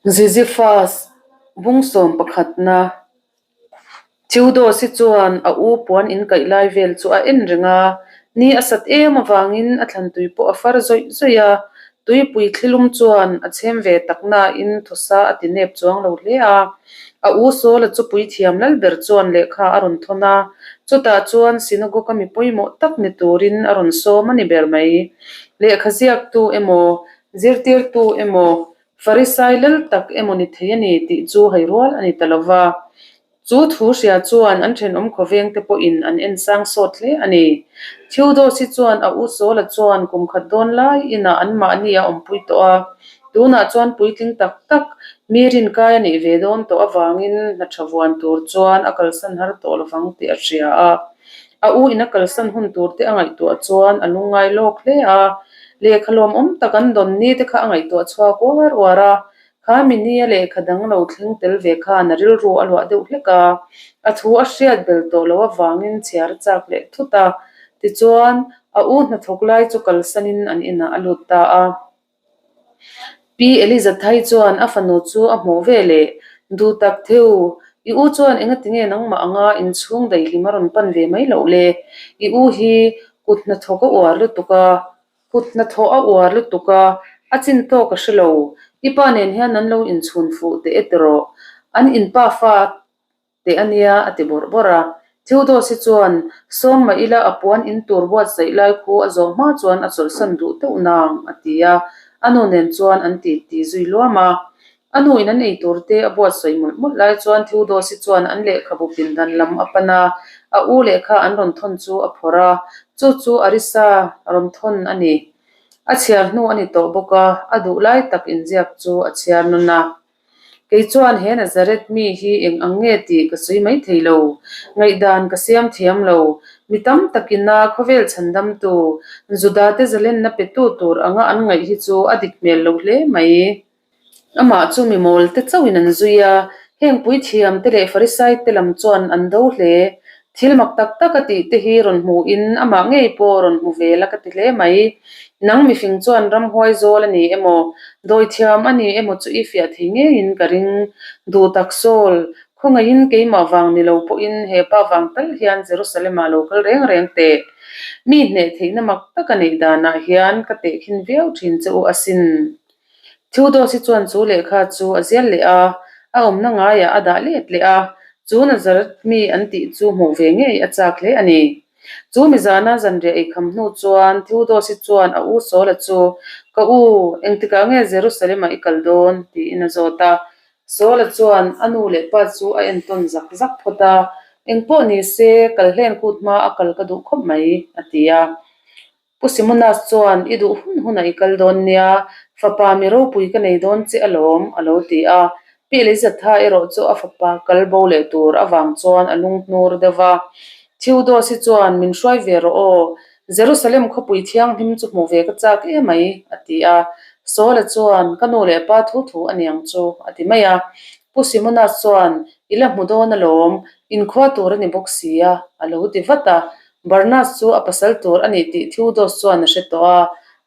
Ziziphus bung sawm pakhatna Theodosi chuan a u puan inkaih lai vel chu a en reng a, ni a sat em avangin a thlan tui pawh a far zawih zawih a, tuipui thlilum chuan a chhem ve tak nain thawsa a ti nep chuang lo hle a. A u Sawla chu puithiam lal ber chuan lehkha a rawn thawn a, chutah chuan synagogue-a mi pawimawh tak ni turin a rawn sawm a ni ber mai. Lehkha ziaktu emaw, zirtirtu emaw, Farisai lal tak emaw ni thei a ni tih chu hai rual a ni ta lo va. Chu thu hria chuan an thenawm khawveng te pawhin an en sang sawt hle a ni. Theodosi chuan a u Sawla chuan kum khat dawn lai inah anmahni a awmpui tawh a. Tunah chuan puitling tak tak mi rinkai a nih ve dawn tawh avangin hna tha vuan tur chuan a kalsan har tawh lovang tih a hria a. A u in a kalsan hun tur te a ngaihtuah chuan a lungngai lawk hle a, lehkha lawmawm tak an dawn ni te kha a ngaihtuah chhuak uar uar a, kha mi nia lehkha dang lo thleng tel ve khan a rilru a luah deuh hlek a, a thu a hriat bel tawh loh avangin chhiar a chak leh thut a, tichuan a u hnathawk lai chu kalsanin an inah a lut ta a. Pi Elizathai chuan a fanu chu a hmuh ve leh, Duh tak theu, i u chuan engatinge nangmah anga inchhung daihlim a rawn pan ve mai loh le? I u hi kut hnathawk a uar lutuk a, kut hnathawh a uar lutuk a, a chin tawk a hre lo. I pa nen hian an lo inchhun fuh teh e tiraw? An inpa fa teh a nia, a ti bawrh bawrh a. Theodosi chuan, Sawm mah ila a puan in tur buatsaih lai khu a zawh hma chuan a chawlhsan duh deuh nang, a ti a. A nu nen chuan an ti ti zui luam a. A nu in an ei tur te a buatsaih mawlh mawlh lai chuan Theodosi chuan an lehkhabu pindan lam a pan a, a u lehkha an rawn thawn chu a phawrh a, chu chu Arisa rawn thawn a ni. A chhiar hnu a ni tawh bawk a, a duh lai tak inziak chu a chhiar nawn a. Kei chuan he Nazareth mi hi eng ang nge tih ka sawi mai thei lo. Ngaihdan ka siam thiam lo. Mi tam takin a khawvel chhandamtu, Judate zalenna petu tur anga an ngaih hi chu a dik hmel lo hle mai. Amah chu mi mawl te chauhin an zui a, heng puithiam te leh Farisai te lam chuan an do hle. Thil mak tak tak a tih te hi rawn hmuhin amah ngei pawh rawn hmu ve la ka ti hle mai. Nang mifing chuan ramhuai zawl a ni emaw, dawithiam a ni emaw chu i fiah thei ngeiin ka ring. Duh tak Saul, khawngaihin keimah vang ni lo pawhin he pa vang tal hian Jerusalem-ah lo kal reng reng teh. Mi hneh theihna mak tak a neih danah hian ka tehkhin viau thin che u asin. Theodosi chuan chu lehkha chu a zial leh a, a awmna ngaiah a dah let leh a, chu Nazareth mi an tih chu hmuh ve ngei a chak hle a ni. Chu mi zana zanriah eikham hnu chuan Theodosi chuan a u Saula chu, Ka u, engtikah nge Jerusalem-ah i kal dawn? tiin a zawt a. Saula chuan a nu leh pa chu a entawn zak zak phawt a, Engpawh ni se, kal hlen kut hma a kal ka duh khawp mai, a ti a. Pu Simonas chuan, I duh hun hunah i kal dawn nia, fapa mi ropui ka nei dawn che alawm, a lo ti a. Pi Elizatha erawh chu a fapa kal bo leh tur avang chuan a lung hnur deuh va. Theodosi chuan, Min hruai ve rawh aw, Jerusalem khawpui thianghlim chu hmuh ve ka chak em mai, a ti a. Saula chuan, Ka nu leh pa thu thu a niang chu, a ti mai a. Pu Simonas chuan, I la hmu dawn alawm, inkhua tur a ni bawk si a, a lo ti vat a. Barnas chu a pasal tur a ni tih Theodos chuan a hre tawh a,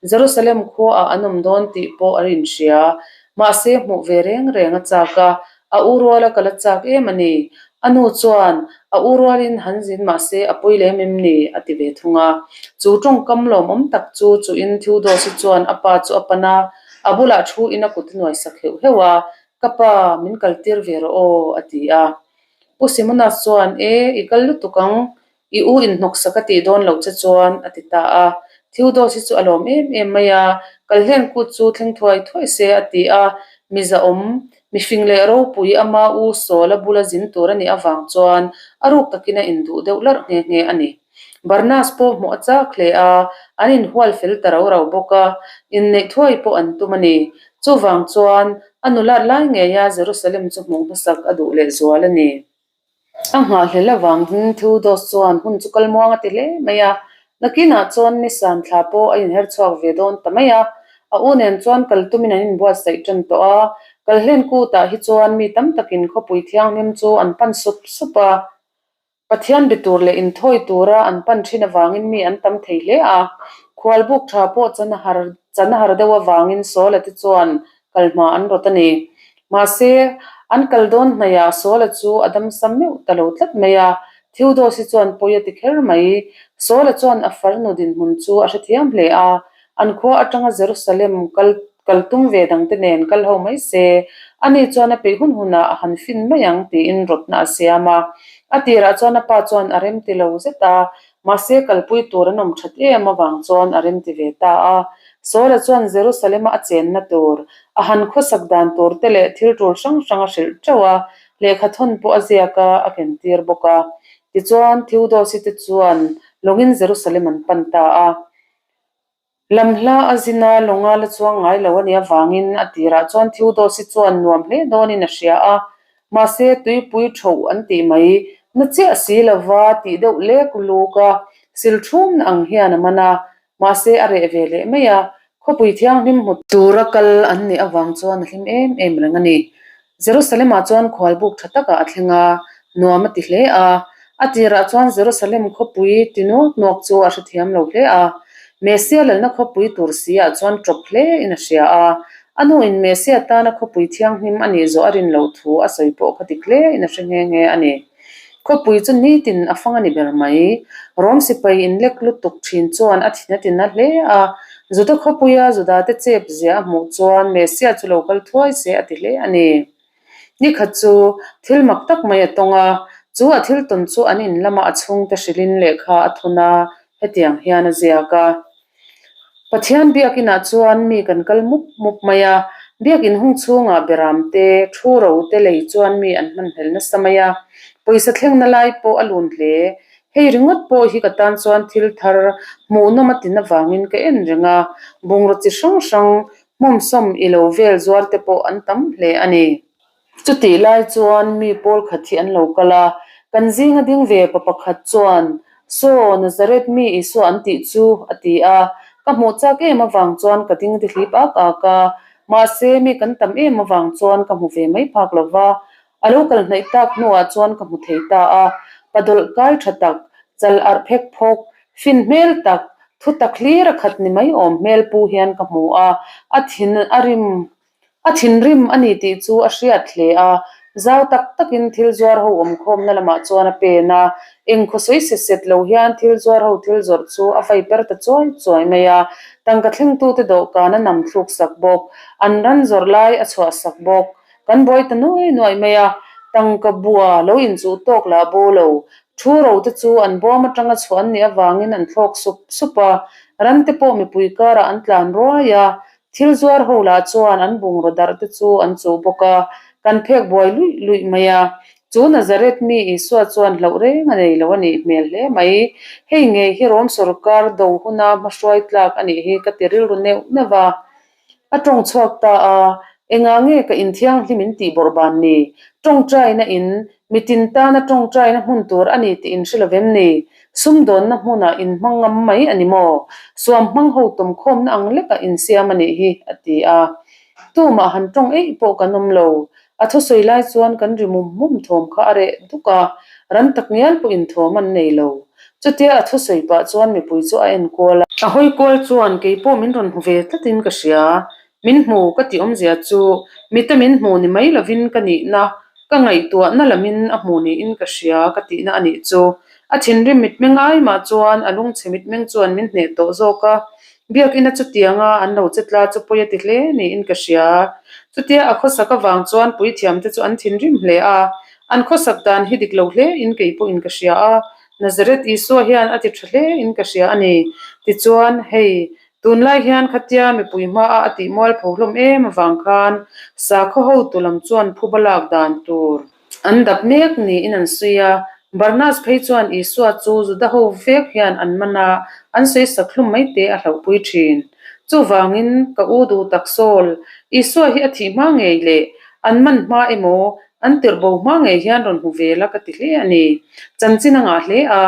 Jerusalem khuaah an awm dawn tih pawh a inhria. Mahse, hmuh ve reng reng a chak a, a u ruala kal a chak em a ni. A nu chuan, A u rualin han zin mahse a pawi lem em ni? a ti ve thung a. Chu tawngkam lawmawm tak chu chuhin Theodos-i chuan a pa chu a pan a, a bulah thu in a kut a nuai sak heuh heuh a, Ka pa, min kaltir ve rawh aw, a ti a. Pu Simonas chuan, E, i kal lutuk ang, I u inhnawksak a tih dawn loh che chuan, a ti ta a. Theodos hi chu a lawm em em mai a, Kalhlen kut chu thleng thuai thuai se, a ti a. Mi zahawm, mifing leh ropui ama u Saul-a bula zin tur a nih avang chuan a ruk takin a induh deuh larh nghe nghe a ni. Barnas pawh hmuh a chak hle a, an inhual fel ta rau rau bawk a, inneih thuai pawh an tum a ni. Chuvang chuan a nulat lai ngeia Jerusalem chu hmuh hmasak a duh lehzual a ni. A nghahhlel avangin Theodos chuan hun chu kal muang a ti hle mai a, nakinah chuan Nissan thla pawh a inher chhuak ve dawn ta mai a. A u nen chuan kal tumin an inbuatsaih tan tawh a, Kalhlen kutah hi chuan mi tam takin khawpui thianghlim chu an pan sup sup a. Pathian be tur leh inthawi tura an pan thin avangin mi an tam thei hle a, khualbuk tha pawh chan a har chan a har deuh avangin Saula te chuan kal hma an rawt a ni. Mahse, an kal dawn hnaihah Sawla chu a damsam meuh ta lo tlat mai a, Theodosi chuan pawi a ti kher mai. Sawla chuan a farnu dinhmun chu a hrethiam hle a, an khua atanga Jerusalem kal kal tum ve dangte nen kal ho mai se, ani chuan a peih hun hunah a han fin mai ang tiin rawtna a siam a. A tirah chuan a pa chuan a remti lo zet a, Mahse, kalpui tur an awm that em avang chuan a remti ve ta a. Saula chuan Jerusalema a chenna tur, a han khawsak dan tur te leh thil tul hrang hrang a hrilh teuh a, lehkha thawn pawh a ziak a, a kentir bawk a. Tichuan, Theodosi te chuan lawngin Jerusalem an pan ta a. Lam hla a zin a, lawnga la chuang ngai lo a nih avangin a tirah chuan Theodosi chuan nuam hle dawnin a hria a. Mahse, tuipui ṭhoh an tih mai na chiah si lova tih deuh lek luk a, sil ṭhumna ang hian a man a, mahse a reh ve leh mai a, khawpui thianghlim hmu tura kal an nih avang chuan a hlim em em reng a ni. Jerusalem-ah chuan khualbuk tha takah a thleng a, nuam a ti hle a. A tirah chuan Jerusalem khawpui ti nuak nuak chu a hrethiam lo hle a. Mesia lalna khawpui tur si-ah chuan ṭawp hle in a hria a. A nuin Mesia tana khawpui thianghlim a nih zawh a rin loh thu a sawi pawh kha dik hle in a hre nghe nghe a ni. Khawpui chu nitin a fang a ni ber mai. Rom sipai inlek lutuk thin chuan a thin a ti na hle a. Juda khawpuia Judate chep zia a hmuh chuan Messia chu lo kal thuai se a ti hle a ni. Nikhat chu thil mak tak mai a tawng a, chu a thil tawn chu an in lama a chhungte hrilhin lehkha a thun a, hetiang hian a ziak a. Pathian biakinah chuan mi kan kal mup mup mai a, biakin hung chhungah beram te, thu ro te lei chuan mi an hmanhlel nasa mai a, pawisa thlengna lai pawh a lun hle. Hei ringawt pawh hi ka tan chuan thil thar hmuhnawm a tin avangin ka en reng a, bungraw chi hrang hrang hmawmsawm i lo vel zuar te pawh an tam hle a ni. Chutih lai chuan mi pawl khat hi an lo kal a, kan zinga ding ve pa pakhat chuan, Saw, Nazareth mi Isua an tih chu, a ti a. Ka hmuh chak em avang chuan ka ding ti hlip ak ak a, mahse mi kan tam em avang chuan ka hmu ve mai phak lo va. A lo kal hnaih tak hnuah chuan ka hmu thei ta a, pa dawlh kai tha tak, chal arh phek phawk, fin hmel tak, thu tak hlir a khat ni mai awm hmel pu hian ka hmu a, a thin a rim A thinrim a ni tih chu a hriat hle a, zau tak takin thil zuar ho awmkhawmna lamah chuan a pen a, engkhaw sawi set set lo hian thil zuar ho thil zawrh chu a vai per ta chuai chuai mai a, tangka thlengtute dawhkan a nam thluk sak bawk, an ran zawrh lai a chhuah sak bawk. Kan buai ta nuai nuai mai a, tangka bua lo inchuh tawk lah bo lo, thu ro te chu an bawm atanga chhuah an nih avangin an thlawk sup sup a, ran te pawh mipui karah an tlan ruai a, Thil zuar ho lah chuan an bungraw darh te chu an chuh bawk a, kan phek buai luih luih mai a. Chu Nazareth mi Isua chuan hlauh reng a nei lo a nih hmel hle mai. Hei ngei hi Rom sawrkar do huna hmahruai tlak a nih hi ka ti rilru neuh neuh a. A tawng chhuak ta a, Engah nge ka inthianghlim in tih bawrh ban ni? Tawngtaina in Mitin tana tawngtaina hmun tur a ni tih in hre lovem ni? Sumdawnna hmunah in hmang ngam mai a ni maw? Suam hmang ho tawmkhawmna ang lekah in siam a nih hi, a ti a. Tumah han tawng eih pawh kan awm lo. A thusawi lai chuan kan ri mum mum thawm kha a reh duk a, ran tak ngial pawhin thawm an nei lo. Chutia a thusawi pah chuan mipui chu a enkual a. A hawi kual chuan kei pawh min rawn hmu ve tlatin ka hria. Min hmu ka tih awmzia chu mite min hmu ni mai lovin ka nihna, ka ngaihtuahna lamin a hmu niin ka hria ka tihna a nih chu. A thinrim mitmeng ai mah chuan a lungchhe mitmeng chuan min hneh tawh zawk a, biakina chutianga an lo che tla chu pawi a ti hle niin ka hria. Chutia a khawsak avang chuan puithiamte chu an thinrim hle a, an khawsak dan hi dik lo hle in kei pawhin ka hria a, Nazareth Isua hian a ti tha hle in ka hria a ni. Tichuan, hei, Tunlai hian khatia mipui hmaa a tih mualpho hlawm em avang khan sakhaw hotu lam chuan phuba lak dan tur an dap mek niin an sawi a. Barnas phei chuan Isua chu Juda ho vek hian an man a, an sawi sak hlum mai te a hlauhpui thin. Chuvangin ka u duh tak Saul, Isua hi a thih hma ngei leh an man hma emaw, an tirh bo hma ngei hian rawn hmu ve la ka ti hle a ni. Chanchin a ngah hle a,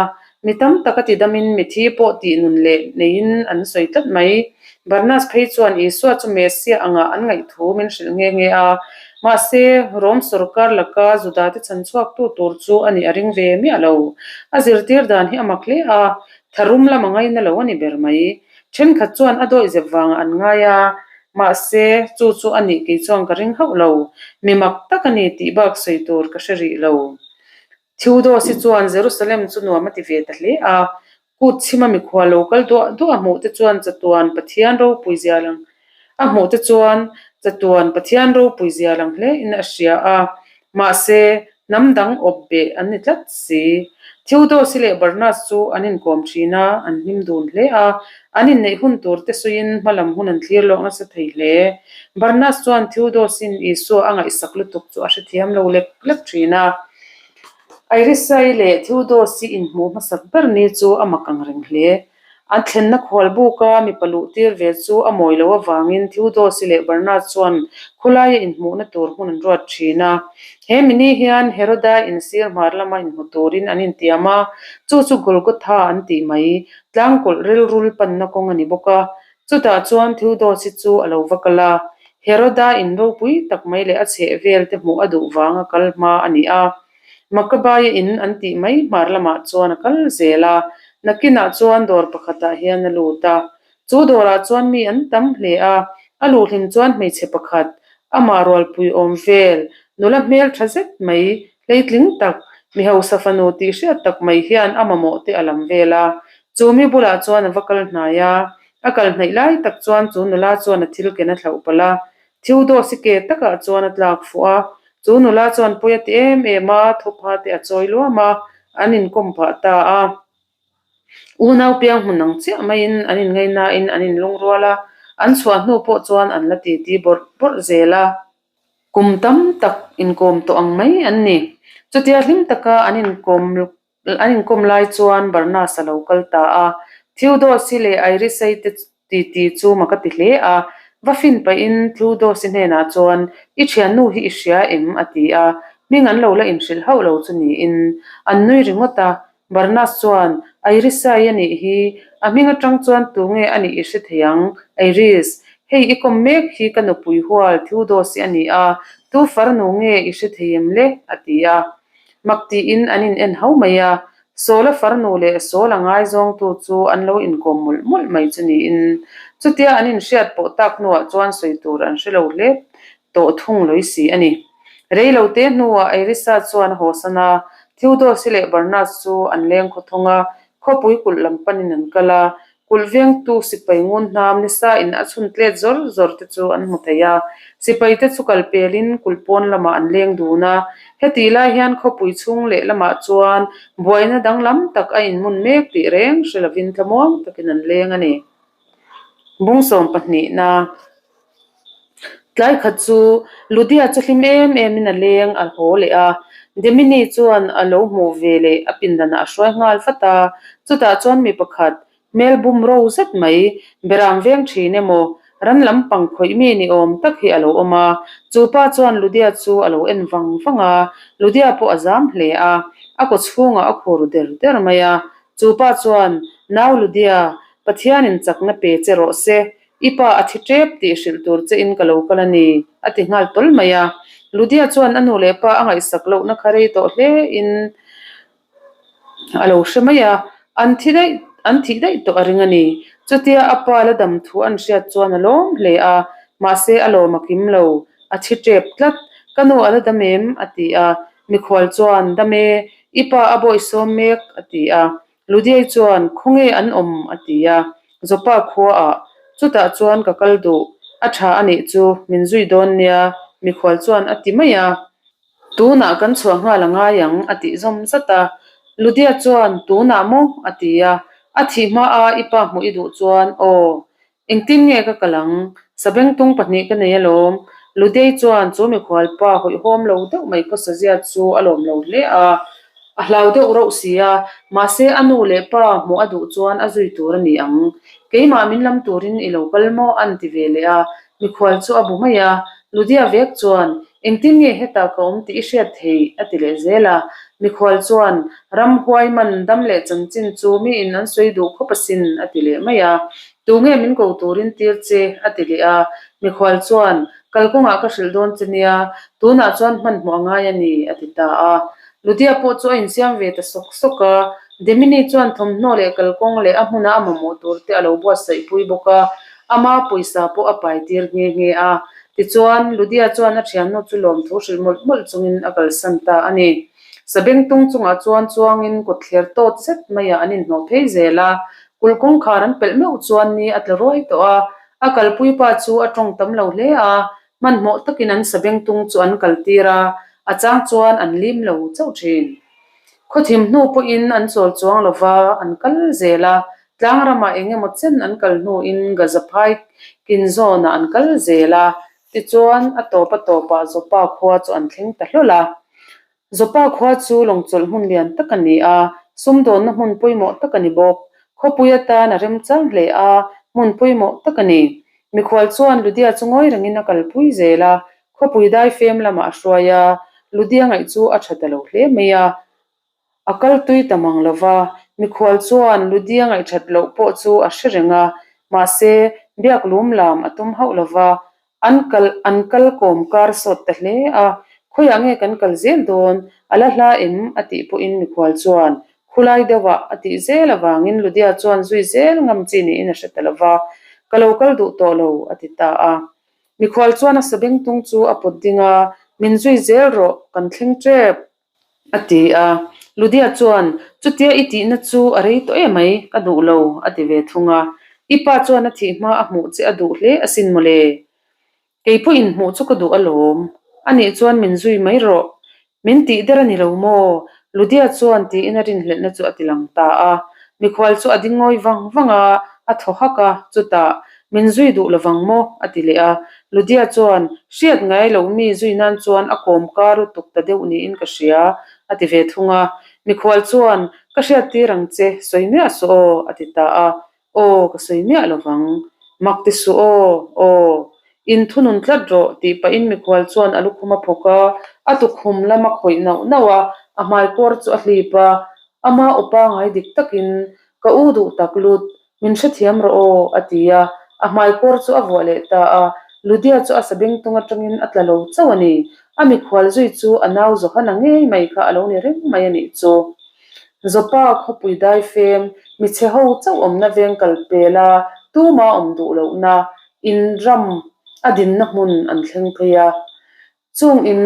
Mi tam tak a ti damin mithi pawh tih nun leh neiin an sawi tlat mai. Barnas phei chuan Isua chu Messiah angah an ngaih thu min hrilh nghe nghe a. Mahse, Rom sawrkar laka Judate chhan chhuaktu tur chu a nih a ring ve miah lo. A zirtir dan hi a mak hle a, tharum lam a ngaina lo a ni ber mai. Thenkhat chuan a dawihzep vangah an ngai a. Mahse, chu chu a nih kei chuan ka ring hauh lo. Mi mak tak a ni tih bak sawi tur ka hre rih lo. Theodosi chuan Jerusalem chu nuam a ti ve ta hle a. Kut chhima mikhual lo kal duah duah a hmuh te chuan chatuan Pathian ropui zia lang a hmuh te chuan chatuan Pathian ropui zia lang hle in a hria a. Mahse, hnam dang awp beh an ni tlat si. Theodosi leh Barnas chu an inkawm thin a, an hlim dun hle a. An inneih hun tur te sawiin hmalam hun an thlir lawk nasa thei hle. Barnas chuan Theodosin Isua a ngaihsak lutuk chu a hrethiam lo lek lek thin a. Irisai leh Theodosi inhmuh hmasak ber ni chu a mak ang reng hle. An thlenna khual buka mipa luh tir ve chu a mawi loh avangin Theodosi leh Barnard chuan khawlaia inhmuhna tur hmun an ruat thin a. He mini hian Heroda insir hmar lama inhmu turin an intiam a, chu chu Golgotha an tih mai, tlangkawlh rilrul panna kawng a ni bawk a. Chutah chuan Theodosi chu a lo va kal a, Heroda in ropui tak mai leh a chhehvel te hmuh a duh vanga kal hma a ni a. Makabaia in an tih mai hmar lamah chuan a kal zel a, nakinah chuan dawr pakhatah hian a lut a. Chu dawrah chuan mi an tam hle a, a luhhlim chuan hmeichhe pakhat, amah rualpui awm vel, nula hmel tha zet mai, hleitling tak, mi hausa fanu tih hriat tak mai hian a mamawh te a lam vel a. Chu mi bulah chuan a va kal hnai a, a kal hnaih lai tak chuan chu nula chuan a thil ken a thlauh palh a, Theodosi ke takah chuan a tlak fuh a, chu nula chuan pawi a ti em em a, thawpha te a chawi luam a, an inkawm phah ta a. Unau piang hmun ang chiah maiin an inngaihnain an inlungrual a, an chhuah hnu pawh chuan an la titi bawrh bawrh zel a. Kum tam tak inkawm tawh ang mai an ni. Chutia hlim taka an inkawm An inkawm lai chuan Barnas a lo kal ta a, Theodosi leh Irisai te titi chu mak a ti hle a. Va fin pahin Theodosi hnenah chuan, I thiannu hi i hria em? a ti a, hming an lo la inhrilh hauh lo chu niin an nui ringawt a. Barnas chuan, Irisai a nih hi, a hming atang chuan tunge a nih i hre thei ang, Iris, hei i kawm mek hi ka nupui hual Theodosi a ni a, tu farnu nge i hre thei em le? a ti a. Mak tiin an in en ho mai a, Sawla farnu leh Sawla ngaizawngtu chu an lo inkawm mawlh mawlh mai chu niin chutia an inhriat pawh tak hnuah chuan sawi tur an hre lo hle tawh thung lawih si a ni. Rei lo te hnuah Irisa chuan a hawsan a, Theodosi leh Barnas chu an leng khaw thawng a, khawpui kulh lam panin an kal a, Kulh vengtu sipai ngun hnam nisa in a chhun tlet zawr zawr te chu an hmu thei a. Sipai te chu kal pelin kulh pawn lamah an leng dun a. Hetih lai hian khawpui chhung leh lamah chuan buaina danglam tak a inhmun mek tih reng hre lovin tlamuang takin an leng a ni. Bungsawm pahnihna. Tlai khat chu Ludia chu hlim em em in a leng a haw leh a, Demini chuan a lo hmuh ve leh a pindanah a hruai nghal vat a, chutah chuan mi pakhat hmel bum ro zet mai beram veng thin emaw ran lampang khawih mi ni awm tak hi a lo awm a, chu pa chuan Ludia chu a lo en vang vang a, Ludia pawh a zam hle a, a kaw chhungah a khur der der mai a, chu pa chuan Nau Ludia, Pathianin chakna pe che rawh se, I pa a thi tep tih hrilh tur che in ka lo kal a ni, a ti nghal tawl mai a. Ludia chuan a nu leh pa a ngaihsak lohna kha rei tawh hle in a lo hre mai a, an thi daih an thih daih tawh a ring a ni. Chutia a pa la dam thu an hriat chuan a lawm hle a, mahse a lawm a kim lo, a thi tep tlat. Ka nu a la dam em? a ti a. Mikhual chuan, Dam e, i pa a bawihsawm mek, a ti a. Ludiai chuan, Khawnge an awm? a ti a. Joppa khuaah, Chutah chuan ka kal duh, a tha a nih chu, min zui dawn nia, mikhual chuan a ti mai a. Tunah kan chhuah nghal a ngai ang, a tih zawm zat a. Ludia chuan, Tunah maw? a ti a. A thih hmaa i pa hmuh i duh chuan, aw, Engtin nge ka kal ang? Sabengtung pahnih ka nei alawm. Ludei chuan chu mikhual pa hawihhawm lo deuh mai khawsazia chu a lawm lo hle a, a hlau deuh rauh si a, mahse a nu leh pa hmuh a duh chuan a zui tur a ni ang. Keimah min lam turin i lo kal maw? A'n ti ve leh a, mikhual chu a bu mai a. Ludia vek chuan, Engtin nge hetah ka awm tih i hriat theih? a ti leh zel a. Mikhual chuan, Ramhuai man dam leh chanchin chu miin an sawi duh khawp asin, a ti leh mai a. Tunge min ko turin tir che? a ti leh a. Mikhual chuan, Kalkawngah ka hrilh dawn che nia, tunah chuan hmanhmawh a ngai a ni, a ti ta a. Ludia pawh chu a insiam ve ta sawk sawk a. Demini chuan thawmhnaw leh kalkawng leh a hmuna a mamawh tur te a lo buatsaih pui bawk a. Ama pawisa pawh a pai tir nghe nghe a. Tichuan, Ludia chuan a thiannu chu lawmthu hrilh mawlh mawlh chungin a kalsan ta a ni. Sabengtung chungah chuan chuangin kawtthler tawt zet maiah an inhnawh phei zel a. Kulh kawngkhar an pelh meuh chuan ni a tla ruai tawh a. A kalpui pa chu a tawng tam lo hle a. Hmanhmawh takin an sabengtung chu an kaltir a, a chang chuan an lim lo chauh thin. Khawthim hnu pawhin an chawl chuang lo va, an kal zel a, tlang ramah eng emaw chen an kal hnuin Gaza phai kin zawnah an kal zel a, tichuan a tawp a tawpah Joppa khua chu an thleng ta hlawl a. Joppa khua chu lawngchawlh hmun lian tak a ni a, sumdawnna hmun pawimawh tak a ni bawk. Khawpui atan a remchang hle a, hmun pawimawh tak a ni. Mikhual chuan Ludia chu ngawi rengin a kalpui zel a, Khawpui daifem lamah a hruai a, Ludia ngaih chu a tha ta lo hle mai a. A kal tui ta mang lo va, mikhual chuan Ludia ngaihthat loh pawh chu a hre reng a, mahse, biak lum lam a tum hauh lo va, an kal an kal kawm kar sawt ta hle a. Khawiah nge kan kal zel dawn? A la hla em? a tih pawhin mikhual chuan Khulai deuhah a tih zel avangin Ludia chuan zui zel ngam chi niin a hre ta lo va, Ka lo kal duh tawh lo, a ti ta a. Mikhual chuan a sabengtung chu a pawt ding a, Min zui zel rawh, kan thleng tep, a ti a. Ludia chuan, Chutia i tihna chu a rei tawh em mai, ka duh lo, a ti ve thung a. I pa chuan a thih hma a hmuh che a duh hle asin mawle. Kei pawh inhmuh chu ka duh alawm. Anih chuan min zui mai rawh. Min tih der a ni lo maw? Ludia chuan tiin a rinhlelhna chu a ti lang ta a. Mikhual chu a ding ngawi vang vang a, a thaw hak a, chutah, Min zui duh lovang maw? a ti leh a. Ludia chuan, Hriat ngai loh mi zui nan chuan a kawm kar lutuk ta deuh niin ka hria, a ti ve thung a. Mikhual chuan, Ka hriattir ang che, sawi miah suh aw, a ti ta a. Aw, ka sawi miah lovang. Mak ti suh aw, aw. In thunun tlat rawh, tih pahin mikhual chuan a lukhum a phawk a, a tukhum lam a khawih nauh nauh a, a hmaikawr chu a hlip a. Ama aw pangai dik takin, Ka u duh tak lut, min hrethiam rawh aw, a ti a, a hmaikawr chu a vuah leh ta a. Ludia chu a sabengtung atangin a tla lo chauh a ni. A mikhual zui chu a nau Johana ngei mai kha a lo ni reng mai a nih chu. Joppa khawpui daifem, michhe ho chauh awmna veng kal pel a, tuma awm duh lohna, in ram a dinna hmun an thleng phei a. Chung in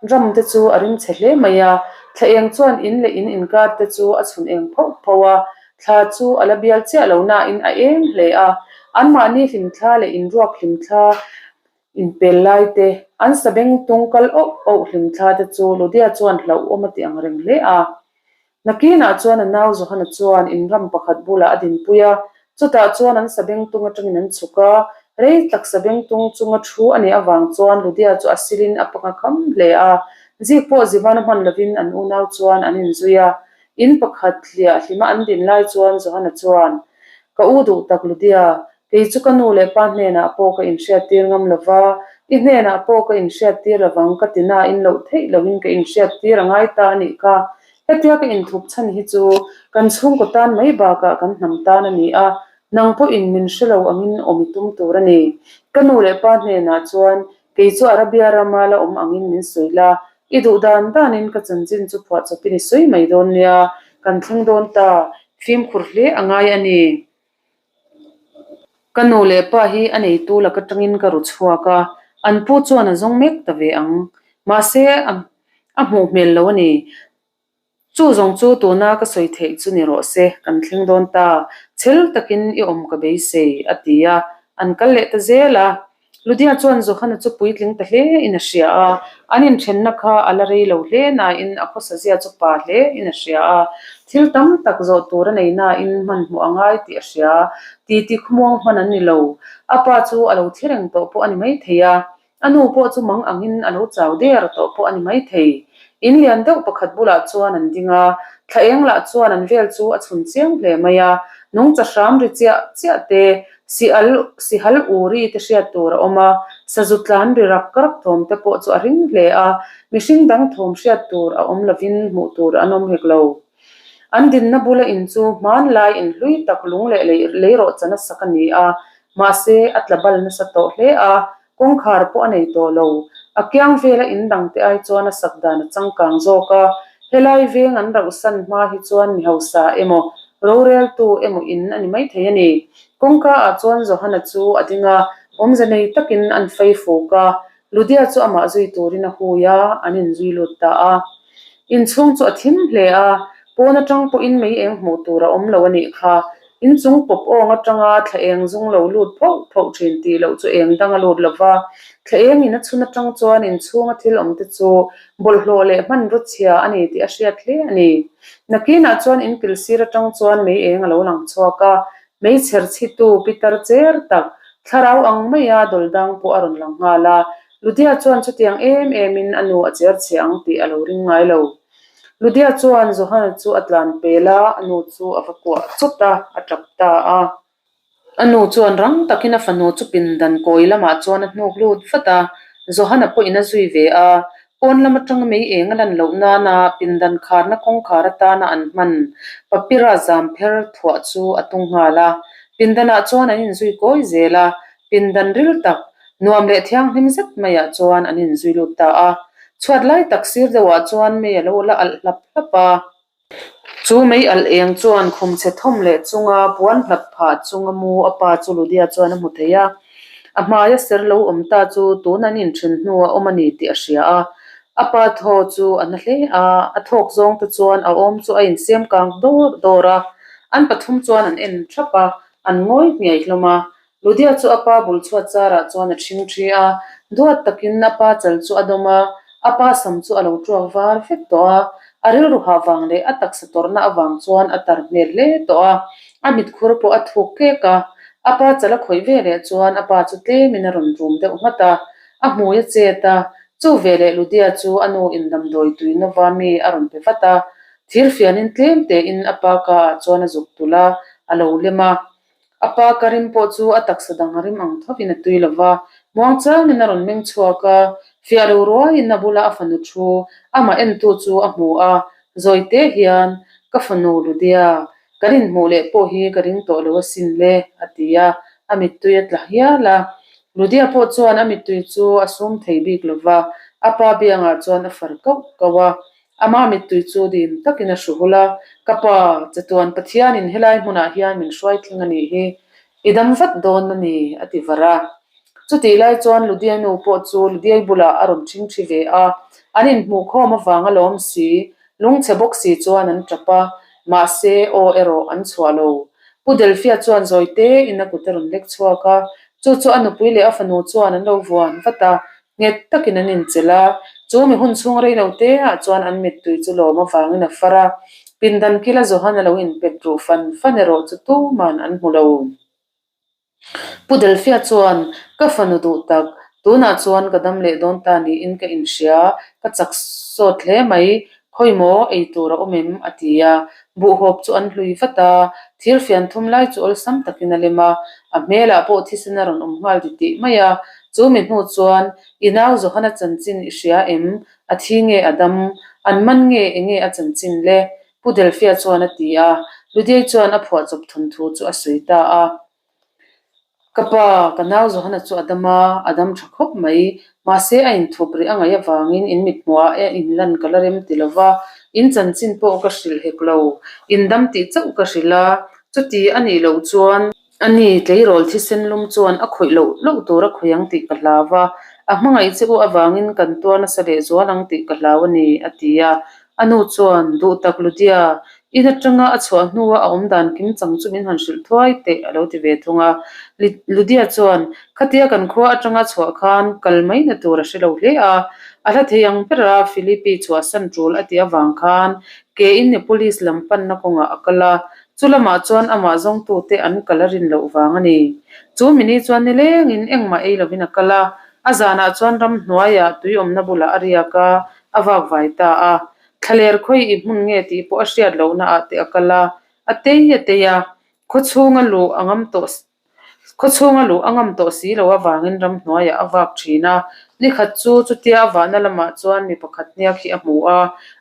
ram te chu a ring chhe hle mai a, thla eng chuan in leh in inkar te chu a chhun eng phoh phoh a, thla chu a la bial chiah lo nain a eng hle a, anmahni hlimthla leh inruak hlimthla Inpel lai te, an sabeng tung kal auh auh hlimthla te chu Ludia chuan hlauhawm a ti ang reng hle a. Nakinah chuan a nau Johana chuan in ram pakhat bulah a dinpui a, chutah chuan an sabeng tung atangin an chhuk a, rei tak sabeng tung chunga thu a nih avang chuan Ludia chu a silin a panga kham hle a, zik pawh Zivan a hman lovin an unau chuan an inzui a. In pakhat hliah hlima an din lai chuan Johana chuan, Ka u duh tak Ludia, Kei chu ka nu leh pa hnenah pawh ka inhriattir ngam lo va, i hnenah pawh ka inhriattir lovang ka ti nain loh theih lohin ka inhriattir a ngai ta a nih kha. Hetia ka inthup chhan hi chu kan chhungkaw tan mai bakah kan hnam tan a ni a, nang pawhin min hre lo angin awm i tum tur a ni. Ka nu leh pa hnenah chuan kei chu Arabia rama la awm angin min sawi la, i duh dan danin ka chanchin chu phuahchawpin i sawi mai dawn nia, kan thleng dawn ta, fimkhur hle a ngai a ni. Ka nu leh pa hi a neitu lak atangin ka ru chhuak a, an pu chuan a zawng mek ta ve ang. Mahse, a hmuh hmel lo a ni. Chu zawng chu tuna ka sawi theih chu ni rawh se, kan thleng dawn ta. Chhel takin i awm ka beisei, a ti a, an kal leh ta zel a. Ludia chuan Johana chu puitling ta hle in a hria a, an inthenna kha a la rei lo hle nain a khawsa zia chu pa hle in a hria a, thil tam tak zawh tur a nei nain hmanhmawh a ngai tih a hria, titi khawmuang hman an ni lo. A pa chu a lo thi reng tawh pawh a ni maithei a, a nu pawh chu mang angin a lo chau der tawh pawh a ni maithei. In lian deuh pakhat bulah chuan an ding a, thla eng lah chuan an vel chu a chhun chiang hle mai a, nungcha hram ri chiah chiah te, Sihal sihal uri te hriat tur a awm a, sazu tlan ri rak rak thawm te pawh chu a ring hle a, mihring dang thawm hriat tur a awm lovin hmuh tur an awm hek lo. An dinna bula in chu hmanlai in hlui tak lung leh leirawhchan a sak a ni a, mahse a tla bal nasa tawh hle a, Kawngkhar pawh a nei tawh lo. A kiang vela in dang te ai chuan a sak dan a changkang zawk a, helai veng an rauhsan hma hi chuan mi hausa emaw, Roreltu emaw in a ni maithei a ni. Kawngka ah chuan Johana chu a ding a, awmze nei takin an fei fuk a, Ludia chu amah zui turin a hui a, an inzui lut ta a. Inchhung chu a thim hle a, pawn atang pawhin mei eng hmuh tur a awm lo a nih kha. Inchung pawp awng atanga thla eng zung lo lut phoh phoh thin tih loh chu eng dang a lut lo va, thla eng in a chhun atang chuan inchhunga thil awm te chu bawlhhlawh leh hmanraw chhia a ni tih a hriat hle a ni. Nakinah chuan inkil sir atang chuan mei eng a lo lang chhuak a, Hmeichher chhitu pitar cher tak, thlarau ang maia dawldang pawh a rawn lang nghal a. Ludia chuan chutiang em emin a nu a cher chhe ang tih a lo ring ngai lo. Ludia chuan Johana chu a tlan pel a, a nu chu a va kuah chawt a, a tap ta a. A nu chuan rang takin a fanu chu pindan kawi lamah chuan a hnuk lut vat a, Johana pawhin a zui ve a. Pawn lam atanga mei eng a lan loh nana pindan kharna kawngkhar atana an hman papira zam pher thuah chu a tung nghal a. Pindanah chuan an inzui kawi zel a, pindan ril tak, nuam leh thianghlim zet maiah chuan an inzui lut ta a. Chhuat lai tak sir deuhah chuan mei a lo la alh hlap hlap a. Chu mei alh eng chuan khum chhe thawm leh chunga puan hlap phah chunga mu a pa chu Ludia chuan a hmu thei a. A hmaia ser lo awm ta chu tun an inthen hnu a awm a ni tih a hria a. A pa thaw chu a na hle a, a thawk zawng te chuan a awm chu a insiam kang dawr dawr a. An pathum chuan an en thap a, an ngawi hniai hlawm a. Ludia chu a pa bul chhuat charah chuan a ṭhing ṭhi a, duat takin a pa chal chu a dawm a, a pa sam chu a lo ṭuak var vek tawh a, a rilru hah vang leh a taksa tawrhna avang chuan a tar hmel hle tawh a, a mitkhur pawh a thuk kek a, a pa chal a khawih ve leh chuan a pa chu tlemin a rawn rum deuh nghat a, a hmui a chet a, chu veleh Ludia chu a nu in damdawi tui nova mi a rawn pe vat a, thir fianin tlem tein a pa ka ah chuan a zuk tulh a, a lo lem a. A pa ka rim pawh chu a taksa dang a rim ang thovin a tui lo va, muangchangin a rawn meng chhuak a, fiah lo ruaiin a bula a fanu thu amah entu chu a hmu a, zawi te hian, Ka fanu Ludia, kan inhmuh leh pawh hi ka ring tawh lo asin le, a ti a, a mittui a tla hial a. Ludia pawh chuan a mittui chu a sum thei bik lo va, a pa biangah chuan a far kauh kauh a, Ama mittui chu dim takin a hru hul a, Ka pa, chatuan Pathianin helai hmunah hian min hruai thleng a nih hi, i dam vat dawn a ni, a ti var a. Chutih lai chuan Ludia nu pawh chu Ludiai bulah a rawn ṭhing ṭhi ve a, an inhmuhkhawm avang alawm si, lungchhe bawk si chuan an ṭap a, mahse aw erawh an chhuah lo. Pu Delphia chuan zawi tein a kut a rawn lek chhuak a, chu chu a nupui leh a fanu chuan an lo vuan vat a, Nghet takin an inchelh a, chu mi hun chhung rei lo te ah chuan an mittui chu lawm avangin a far a, pindan kila Johan a lo inpet ruh fan fan erawh chu tuman an hmu lo. Pu Delphia chuan, Ka fanu duh tak, tunah chuan ka dam leh dawn ta niin ka inhria, ka chak sawt hle mai, Khawi maw, ei tur a awm em? a ti a. Buhhawp chu an hlui vat a, thir fian thum lai chu awlsam takin a lem a, a hmelah pawh thisen a rawn awm nghal ti tih mai a. Chu mi hnu chuan, I nau Johana chanchin i hria em? A thi nge a dam? An man nge enge a chanchin le? Pu Delphia chuan a ti a. Ludiai chuan a phuahchawp thawnthu chu a sawi ta a. Ka pa, ka nau Johana chu a dam a, a dam tha khawp mai. Mahse, a inthup rih a ngaih avangin in mithmuhah e inlan ka la rem ti lo va, in chanchin pawh ka hrilh hek lo. In dam tih chauh ka hrilh a, chuti a nih loh chuan ani tleirawl thisen lum chuan a khawih loh loh tur a khawih ang tih ka hlau a, a hmangaih che u avangin kan tuar nasa leh zual ang tih ka hlau a ni, a ti a. A nu chuan, Duh tak Ludia, In atanga a chhuah hnua a awm dan kim chang chu min han hrilh thuai teh a lo ti ve thung a. Ludia chuan, Khatia kan khua atanga a chhuah khan kal mai na tur a hre lo hle a. A hla thei ang bera Philippi chhuahsan tul a tih avang khan ke in Neapolis lam panna kawngah a kal a, chu lamah chuan amah zawngtute an kal a rin loh vang a ni. Chu mini chuan nilengin engmah ei lovin a kal a, a zanah chuan ramhnuaiah tui awmna bulah a riak a, a vakvai ta a. Thlaler khawi i hmun nge tih pawh a hriat lohna ah te a kal a, a tei a tei a, khaw chhunga luh a ngam tawh khaw chhunga luh a ngam tawh si lo avangin ramhnuaiah a vak thin a, nikhat chu chutia a vahna lamah chuan mi pakhat hniak hi a hmu a,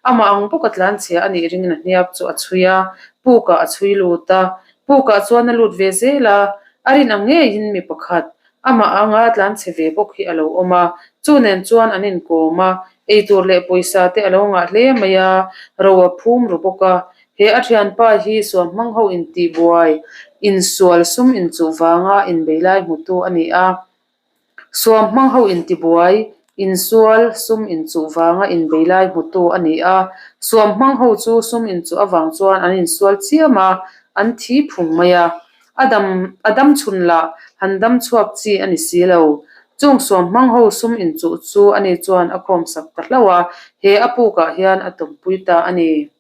amah ang bawka tlanchhia a nih ringin a hniak chu a chhui a, pukah a chhui lut a, pukah chuan a lut ve zel a, a rin ang ngeiin mi pakhat Amah anga tlanchhe ve bawk hi a lo awm a, chu nen chuan an inkawm a, eitur leh pawisa te a lo ngah hle mai a, ro a phum ru bawk a. He a thianpa hi suamhmang ho intihbuai, insual sum inchuh vanga inbei lai hmutu a ni a. Suamhmang ho intibuai, insual sum inchuh vanga inbei lai hmutu a ni a. Suamhmang ho chu sum inchuh avang chuan an insual chiam a, an thi phung mai a. A dam a dam chhun lah han dam chhuak chi a ni si lo. Chung suamhmang ho sum inchuh chu ani chuan a khawmsak ta hlauh a, he a pukah hian a tawmpui ta a ni.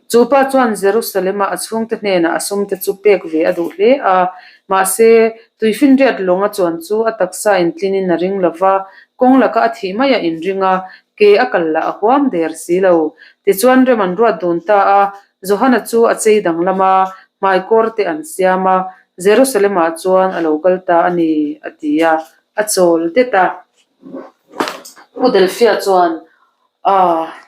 Chu pa chuan Jerusalem-a a chhungte hnenah a sumte chu pek ve a duh hle a. Mahse, tuifinriat lawnga chuan chu a taksa intlinin a ring lo va, kawng laka a thih mai a inring a, ke a kal lah a huam der si lo. Tichuan rem an ruat dun ta a, Johana chu a chei danglam a, hmaikawr te an siam a, Jerusalem-ah chuan a lo kal ta a ni, a ti a, a chawl det a. Pu Delphia chuan, Aah.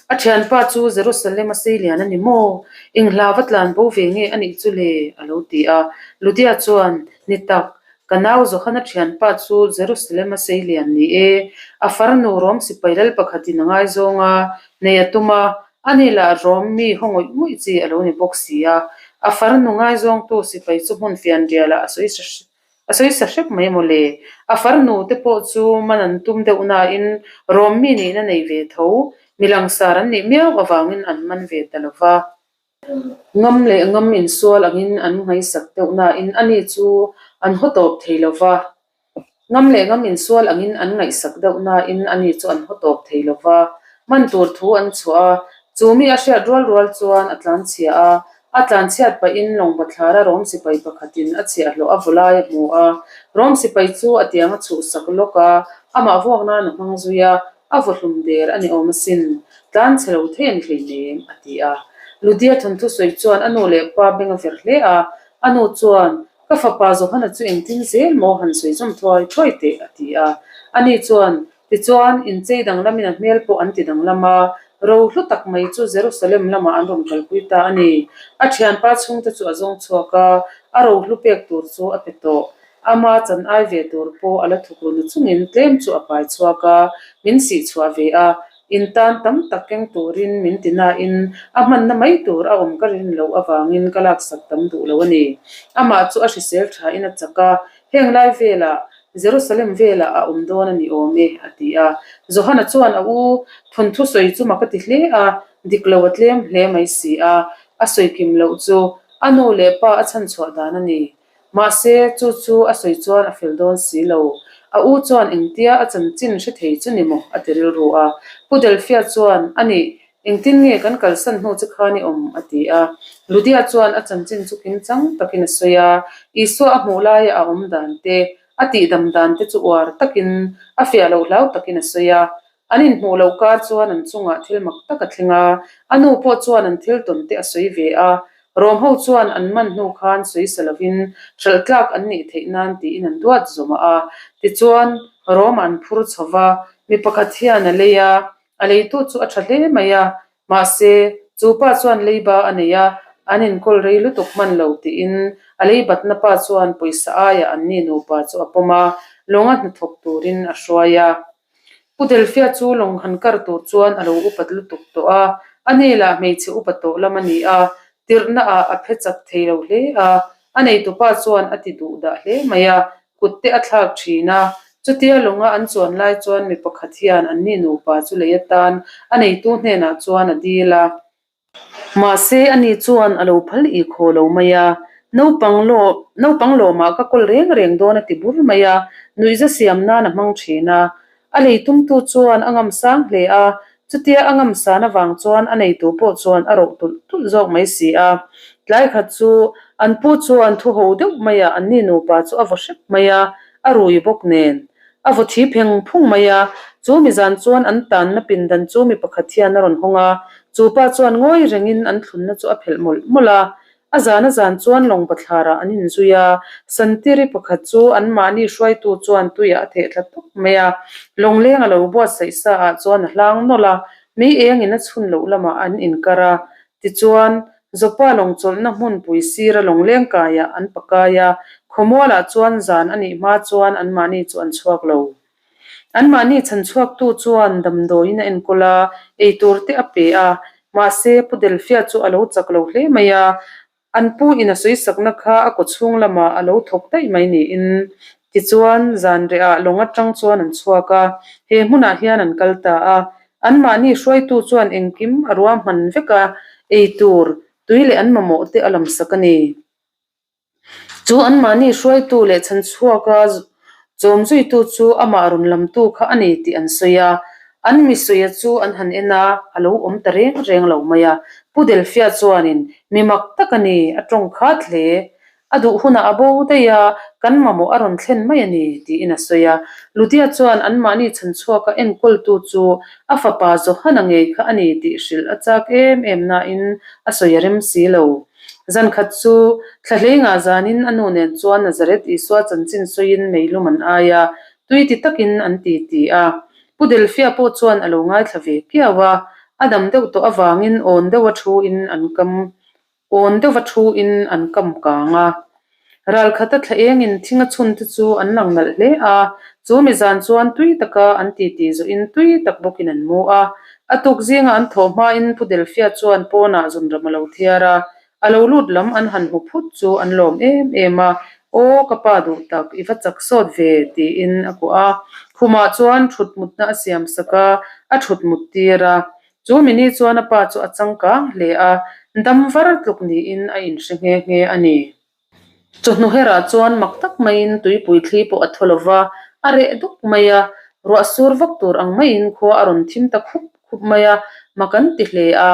A thianpa chu Jerusalem a sei lian a ni maw? Eng hla va tlan bo ve nge a nih chu le? a lo ti a. Ludia chuan, Ni tak, ka nau Johana thianpa chu Jerusalem a sei lian ni e. A farnu Rom sipai lal pakhatin a ngaizawng a, nei a tum a, ani lah Rom mi haw ngawih ngawih chi a lo ni bawk si a. A farnu ngaizawngtu sipai chu hmun fianrialah a sawi A sawi sa hrep mai maw le? A farnu te pawh chu man an tum deuh nain Rom mi nihna nei ve tho, mi langsar an nih miau avangin an man ve ta lo va. Ngam leh ngam insual angin an ngaihsak deuh nain ani chu an haw tawp thei lo va. Ngam leh ngam insual angin an ngaihsak deuh nain ani chu an haw tawp thei lo va. Man tur thu an chhuah a, chu mi a hriat rual rual chuan a tlanchhia a, A tlanchhiat pahin lawng bathlara Rom sipai pakhatin a chhiahhlawh a vaw lai a hmu a. Rom sipai chu a tiang a chhuhsak lawk a, amah vuak nan a hmang zui a, a vaw hlum der a ni awm asin. Tlanchhe lo thei a ni hleinem, a ti a. Ludia thawnthu sawi chuan a nu leh pa beng a ver hle a, a nu chuan, Ka fapa Johana chu engtin zel maw han sawi zawm thuai thuai teh, a ti a. Ani chuan, Tichuan, inchei danglamin a hmel pawh an ti danglam a, ro hlu tak mai chu Jerusalem lamah an rawn kalpui ta a ni. A thianpa chhungte chu a zawng chhuak a, a ro hlu pek tur chu a pe tawh. Ama chan ai ve tur pawh a la thuk run chungin tlem chu a pai chhuak a, min sih chhuah ve a, in tan tam tak keng turin min ti nain a hmanna mai tur a awm ka rin loh avangin ka laksak tam duh lo a ni. Amah chu a hrisel thain a chak a, heng lai velah Jerusalem velah a awm dawn a ni awm e, a ti a. Johana chuan a u thawnthu sawi chu mak a ti hle a, dik lo a tlem hle mai si a, a sawi kim loh chu a nu leh pa a chhan chhuah dan a ni. Mahse, chu chu a sawi chuan a fel dawn si lo. A u chuan engtia a chanchin hre thei chu ni maw? a ti rilru a. Pu Delphia chuan, A nih, engtin nge kan kalsan hnu che khan i awm? a ti a. Ludia chuan a chanchin chu kimchang takin a sawi a, Isua a hmuh laia a awm dan te, a tihdam dan te chu uar takin, a fiah loh hlau takin a sawi a. An inhmuh loh kar chuan an chungah thil mak tak a thleng a, a nu pawh chuan an thil tawn te a sawi ve a. Rom ho chuan an man hnu khan sawi sa lovin hralh tlak an nih theih nan tiin an duat zawmah a. Tichuan, Rom an phur chho va, mi pakhat hian a lei a, a leitu chu a tha hle mai a, Mahse, chu pa chuan leiba a nei a, an inkawl rei lutuk hman lo tiin a leibatna pa chuan pawisa aiah anni nupa chu a pawm a, lawnga hnathawk turin a hruai a. Pu Delphia chu lawng han kar tur chuan a lo upat lutuk tawh a, a ni lah hmeichhe upa tawh lam a ni a, tirhna ah a phe chak thei lo hle a, a neitupa chuan a ti duh dah hle mai a, kut te a thlak thin a, chutia lawnga an chuan lai chuan mi pakhat hian anni nupa chu lei atan a neitu hnenah chuan a dil a. Mahse ani chuan a lo phal i khaw lo mai a, naupang law naupang lawmah ka kawl reng reng dawn a ti bur mai a, nuihza siam nan a hmang thin a. A lei tumtu chuan a ngam sang hle a, chutia a ngam san avang chuan a neitu pawh chuan a roh tulh tulh zawk mai si a. Tlai khat chu an pu chuan thu ho deuh maiah anni nupa chu a vaw hrep mai a, a rui bawk nen. A vaw thi pheng phung mai a, chu mi zan chuan an tanna pindan chu mi pakhat hian a rawn hawng a, chu pa chuan ngawi rengin an thlunna chu a phelh mawlh mawlh a. A zan a zan chuan lawng bathlarah an inzui a, santiri pakhat chu anmahni hruaitu chuan tuiah a theh thla tawp mai a, lawngleng a lo buatsaih sa ah chuan a hlang nawlh a, mei engin a chhun loh lamah an inkar a, tichuan Joppa lawng chawlhna hmunpui sira lawngleng kaiah an pakai a, khawmualah chuan zan a nih hma chuan anmahni chu an chhuak lo. Anmahni chhan chhuaktu chuan damdawiin a enkawl a, eitur te a pe a. Mahse, Pu Delphia chu a lo chak lo hle mai a, an pu in a sawisakna kha a kaw chhung lamah a lo thawk daih mai niin. Tichuan, zan rehah lawng atang chuan an chhuak a, he hmunah hian an kal ta a. Anmahni hruaitu chuan engkim a ruahman vek a, ei tur, tui leh an mamawh te a lamsak a ni. Chu anmahni hruaitu leh chhanchhuaka chawmzuitu chu amah rawn lamtu kha a ni tih an sawi a. An misuia chu an han en a, a lo awm ta reng reng lo mai a. Pu Delphia chuanin, Mi mak tak a ni, a tawng khat hle. A duh hunah a bo daih a, kan mamawh a rawn thlen mai a ni, tiin a sawi a. Ludia chuan anmahni chhanchhuaka enkawltu chu a fapa Johana ngei kha a ni tih hrilh a chak em em nain a sawi a rem si lo. Zan khat chu thla hleinga zanin a nu nen chuan Nazareth Isua chanchin sawiin meilum an ai a, tui ti takin an ti ti a. Pu Delphia pawh chuan a lo ngaithla ve kiau a, a dam deuh tawh avangin awn deuha thu in an kam awn deuha thu in an kam kang a. Ral khata thla engin thing a chhun te chu an lang nalh hle a, chu mi zan chuan tui taka an titi zawhin tui tak bawkin an mu a. A tuk zingah an thawh hmain Pu Delphia chuan pawnah zunram a lo thiar a, a lo lut lam an han hmu phut chu an lawm em em a, Aw ka pa duh tak, i va chak sawt ve tiin a kuah a. Khumah chuan thut mutna a siam sak a, a thut mut tir a. Chu mini chuan a pa chu a changkang hle a, dam var tluk niin a inhre nghe nghe a ni. Chawhnu herah chuan mak tak maiin tuipui thli pawh a thaw lo va, a reh duk mai a, ruah sur vak tur ang maiin khua a rawn thim ta khup khup mai a, mak an ti hle a.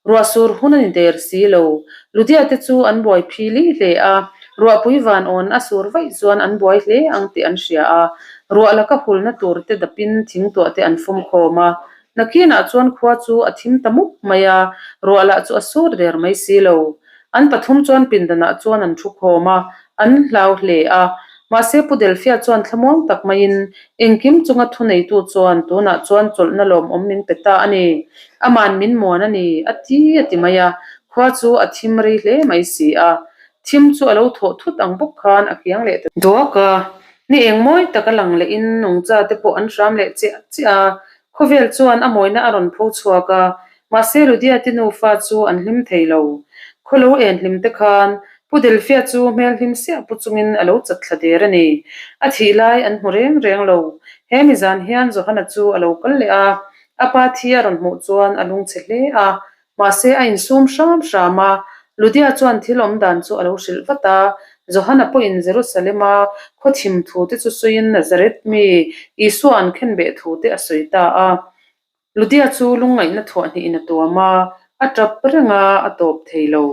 Ruah sur hun a ni der si lo. Ludia te chu an buai phi li hle a, ruahpui van awn a sur vaih chuan an buai hle ang tih an hria a, ruah laka hulna tur te dapin thingtuah te an fawm khawm a. Nakinah chuan khua chu a thim ta mup mai a, ruah lah chu a sur der mai si lo. An pathum chuan pindanah chuan an thu khawm a, an hlau hle a. Mahse Pu Delphia chuan thlamuang tak maiin engkim chunga thuneitu chuan tunah chuan chawlhna lawmawm min pe ta a ni. Aman min muan a ni, a ti a ti mai a. Khua chu a thim rei hle mai si a. Thim chu a lo thawh thut ang bawk khan a kiang leh ta duak a. Ni eng mawi tak a lang lehin nungcha te pawh an hram leh chiah chiah a. Khawvel chuan a mawina a rawn pho chhuak a, mahse Ludia te nufa chu an hlim thei lo. Khaw lo en hlim te khan Pu Delphia chu hmel hlim siah pu chungin a lo chat thla der a ni. A thih lai an hmu reng reng lo. He mi zan hian Johana chu a lo kal leh a, a pa thi a rawn hmuh chuan a lungchhe hle a, Mahse, a insum hram hram a, Ludia chuan thil awm dan chu a lo hrilh vat a. Johana pawhin Jerusalema khaw thim thu te chu sawiin Nazareth mi Isua an khenbeh thu te a sawi ta a. Ludia chu lungngaihna thuah hnihin a tuam a, a tap reng a, a tawp thei lo.